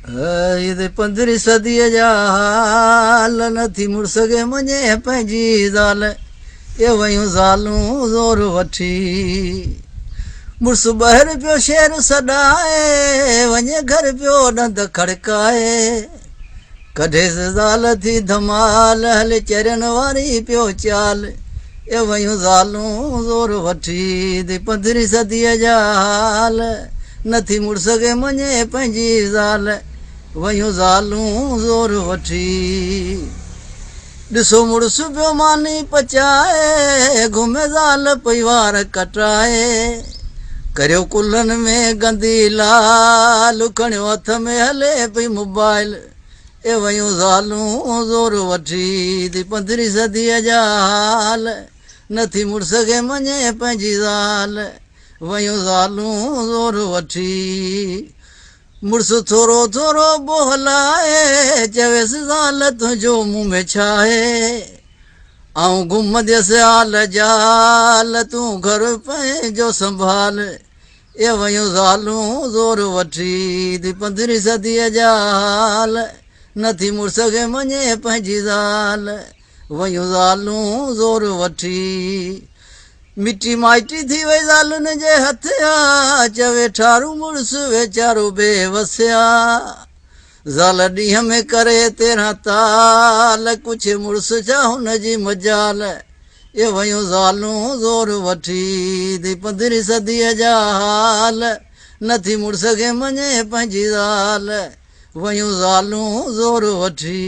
هي پندرهين صديء جا حال، نٿي مڙس کي مڃي پنهنجي زال، اي ويون زالون زور وٺي. مڙس ٻاهر پيو شير سڏائي، وڃي گهر پيو ڏند کڙڪائي. ڪڍيس زال ٿي ڌمال، هلي چرين واري پيو چال، اي ويون زالون زور وٺي. پندرهين صديء جا حال، نٿي مڙس کي مڃي پنهنجي زال، ويون زالون زور وٺي. ڏسو مڙس پيو ماني پچائي، گهمي زال پئي وار ڪٽائي. ڪريو ڪلهن ۾ گندي لال، کڻيو هٿ ۾ هلي پئي موبائل. اي ويون زالون زور وٺي، ٿي پندرهين صديء جا حال، نٿي مڙس کي مڃي پنهنجي زال، ويون زالون زور وٺي. مڙس ٿورو ٿورو ٻوهلائي، چويس زال تنهنجو مون ۾ ڇاهي؟ آئون گهمنديس آل جال، تون گهر پنهنجو سنڀال. اي ويون زالون زور وٺي، ٿي پندرهين صديء جا حال، نٿي مڙس کي مڃي پنهنجي زال، ويون زالون زور وٺي. مٽي مائٽي ٿي وئي زالن جي هٿ آ، چوي ٺارو مڙس ويچارو بي وس آ. زال ڏينهن ۾ ڪري تيرهن تال، ڪڇي مڙس ڇا هن جي مجال. اي ويون زالون زور وٺي، ٿي پندرهين صديء جا حال، نٿي مڙس کي مڃي پنهنجي زال، ويون زالون زور وٺي.